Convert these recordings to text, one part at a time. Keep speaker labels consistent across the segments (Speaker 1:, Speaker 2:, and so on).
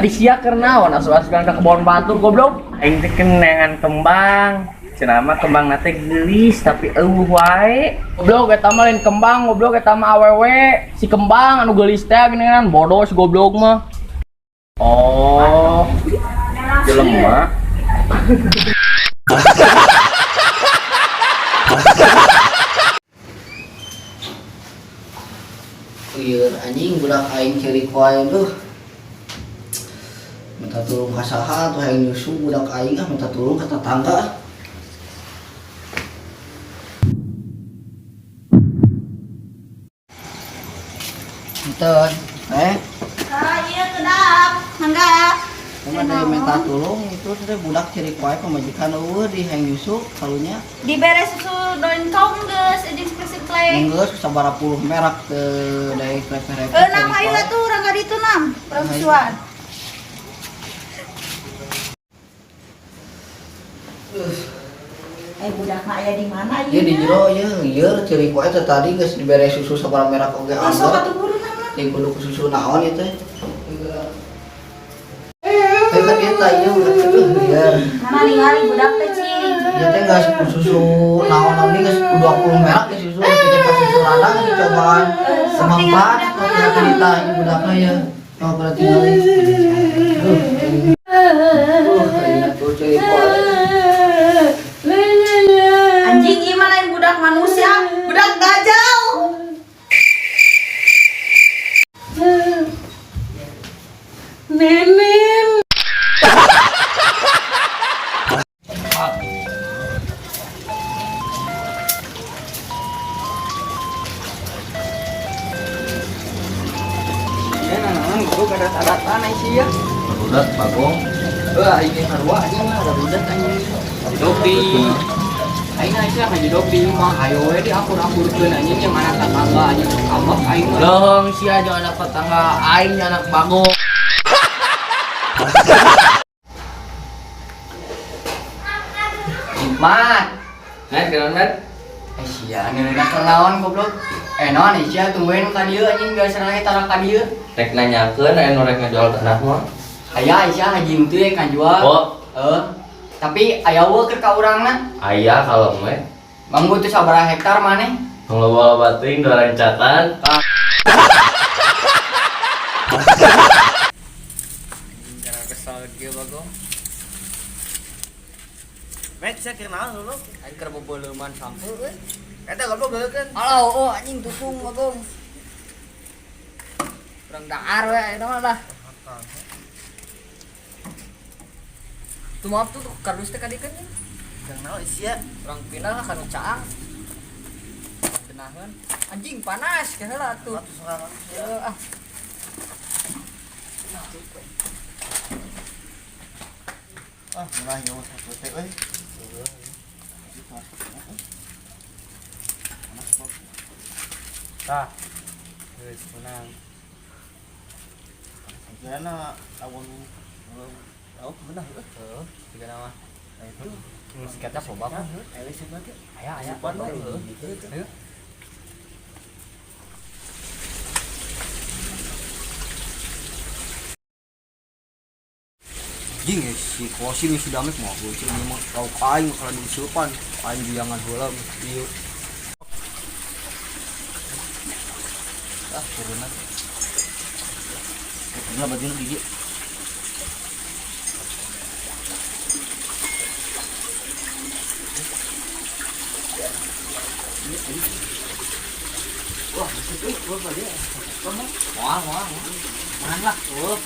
Speaker 1: Tadi sia keur naon asup-asup ka kebon batur goblok.
Speaker 2: Aing teh kenangan kembang. Cenah mah kembang teh geulis tapi eueuh wae.
Speaker 1: Goblok eta mah lain kembang, goblok eta mah awewe. Si kembang anu geulis teh geuningan bodoh si goblok mah.
Speaker 2: Oh. Jelema.
Speaker 3: Lieur anjing budak aing ceurik wae duh. Minta tulung ka saha atuh hayang nyusu budak aing ah minta tulung ka tetangga. Enten, eh,
Speaker 4: Ah, iya kedap. Mangga.
Speaker 3: kumaha deui minta tulung itu teh budak ceurik wae pamajikan eueuh di hayang nyusu kalunya.
Speaker 4: Dibere susu doin kaum geus jeung spesiplek.
Speaker 3: Geus sabaraha puluh merak teu daek repeh-repeh.
Speaker 4: Eh, nam hayu atuh urang ka ditu nam. Urang susuan. Eh budak mah aya di mana
Speaker 3: Ieu di jero ieu lieur ceurik wae teh tadi geus dibere susu sabaraha merak oge
Speaker 4: Masuk
Speaker 3: anggur.
Speaker 4: atuh buru nama.
Speaker 3: Yang kudu ku susu naon ieu teh. Eh kan ieu teh ieu udah kitu lieur.
Speaker 4: Mana ningali budak teh cing.
Speaker 3: Ieu teh geus ku susu naon-naon ieu geus 20 merak geus susu geus ka susu radang dicobaan. Semangpat sok cerita ieu budakna ieu. Oh berarti tinggal. Duh, tuh ceurik wae.
Speaker 4: Anjing ieu mah lain budak manusia, budak dajal.
Speaker 1: Ya naon goblok adat-adatan ai sia.
Speaker 2: Budak bagong.
Speaker 1: Heuh aing ge sarua anjing lah budak anjing. Jedog di aing sia ngajedog di imah ayo we di akur-akurkeun anjing jeung anak tetangga anjing ambek aing mah. Leuheung sia jeung anak tetangga aing jeung anak bagong. Mat,
Speaker 2: Net kenaon net?
Speaker 1: eh sia ngeunah keur naon goblok. Eh naon eh sia tungguin ka dieu anjing geus lagi tara ka dieu.
Speaker 2: Rek nanyakeun aya nu rek ngajual tanah mah.
Speaker 1: Aya Aisyah haji henteu ye kajual.
Speaker 2: Oh,
Speaker 1: Heuh. Tapi aya eueuh keur ka urangna.
Speaker 2: aya kalau mah.
Speaker 1: Manggu teu sabaraha hektar maneh?
Speaker 2: Tong loba-loba teuing dua rencatan.
Speaker 1: Jangan kesel kieu bagong.
Speaker 3: Mek saya kenal dulu.
Speaker 1: Aing keur bobeleuman sampeu euy.
Speaker 3: Eta goblok kan.
Speaker 1: Halo, oh anjing tutung bagong. Urang dahar we ayeuna mah lah. Tuh maaf tuh kardus teh kadikeun nih.
Speaker 3: Kenal naon sia.
Speaker 1: Urang pindah lah kanu caang. Genaheun. Anjing panas ke heula tuh.
Speaker 3: Atuh sorangan.
Speaker 1: Heuh, ah.
Speaker 3: Ah, murah ieu satu teh euy.
Speaker 2: Tah. Geus menang.
Speaker 3: Ayeuna lamun lauk beunah euy.
Speaker 1: Heuh, siga nama.
Speaker 3: Nah itu
Speaker 1: Sikatnya loba mah.
Speaker 3: aya sih nanti.
Speaker 1: Aya aya.
Speaker 3: Supan we.
Speaker 1: Heuh. Ayo.
Speaker 5: Anjing eh, si Kosim si Damek mah bocil ieu mah lauk aing kalau diusupan aing bilangan heula ieu.
Speaker 3: Ah, turunan. Enggak baju gigi. Wah, itu gua tadi.
Speaker 1: Moal moal. Mangan lah. Tuh.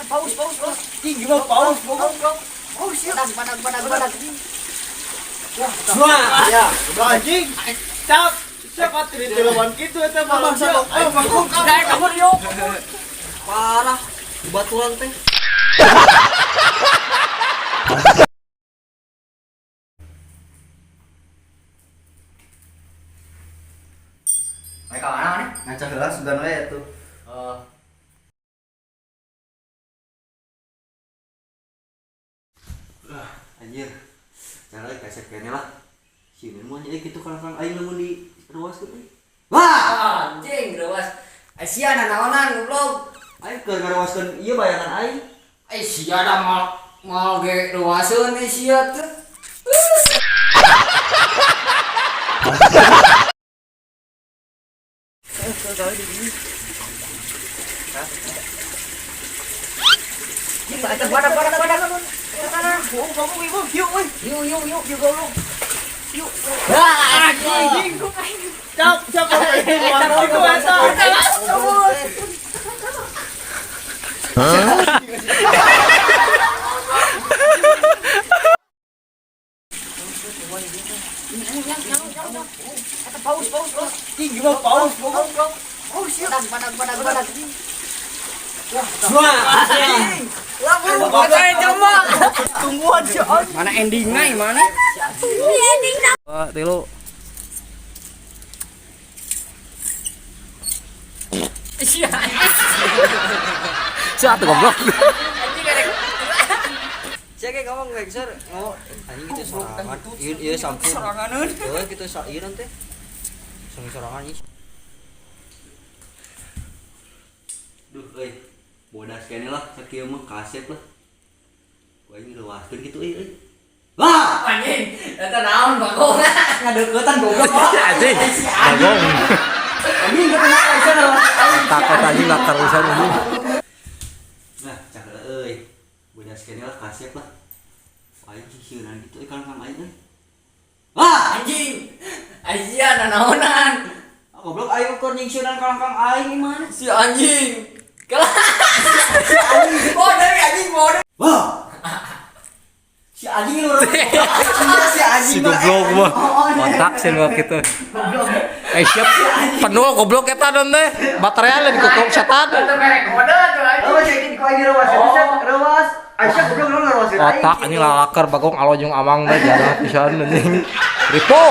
Speaker 1: Paus paus paus.
Speaker 3: Ih, gimana paus, bogong.
Speaker 1: Paus ya. Badak badak badak.
Speaker 3: Wah, ya, udah anjing. Cap, siapa tadi telepon gitu eta bangsa. Oh, bangkok.
Speaker 1: Daek kabur yuk.
Speaker 5: Parah, baturan teh.
Speaker 1: Mereka mana nih?
Speaker 3: Ngaca heula sugan we atuh.
Speaker 1: Eh,
Speaker 6: kene lah. Sieun mah nya kitu kalangkang aing lamun di ruaskeun euy. Wah,
Speaker 1: Anjing reuas. Ai sia nanaonan goblok.
Speaker 6: Aing keur ngaruaskeun ieu bayangan aing.
Speaker 1: Ai sia da mal mal ge reuaseun ai sia teh. Mana endingnya mana?
Speaker 2: Wah, tilu. Sia tuh goblok.
Speaker 5: Sia ge ngomong bangsar, ngomong anjing itu sorangan. Ieu ieu sampun. Soranganeun. Heuh kitu ieu teh. Sami sorangan ieu.
Speaker 6: Duh euy. Bodas kene lah sakieu mah kasep lah. Ku aing reuaskeun kitu euy euy. Wah,
Speaker 1: Anjing, eta naon bagong?
Speaker 5: Ngadeuketan goblok.
Speaker 2: Anjing. Bagong.
Speaker 5: Anjing kena pisan
Speaker 2: Takut anjing latar pisan anjing.
Speaker 6: Nah, cak euy. Bodas kene lah kasep lah. Aing sisieunan kitu euy kalangkang aing euy. Wah,
Speaker 1: Anjing. Ai sia nanaonan.
Speaker 5: Ah, goblok aing ukur nyingsieunan kalangkang aing gimana?
Speaker 1: Si anjing. Kalah. Si anjing. Bodoh anjing bodoh.
Speaker 6: Wah.
Speaker 5: Si anjing lu. Si anjing.
Speaker 2: Si goblok mah. Otak sih mah kitu. Eh siap penuh goblok eta don teh. Baterai lain dikukuk setan.
Speaker 1: Itu merek kode tuh anjing.
Speaker 5: Oh, cek di aing reuas. Reuas. Aisyah goblok lu reuas.
Speaker 2: Otak anjing lalaker bagong alo jeung amang teh jarang pisan anjing. Ripo.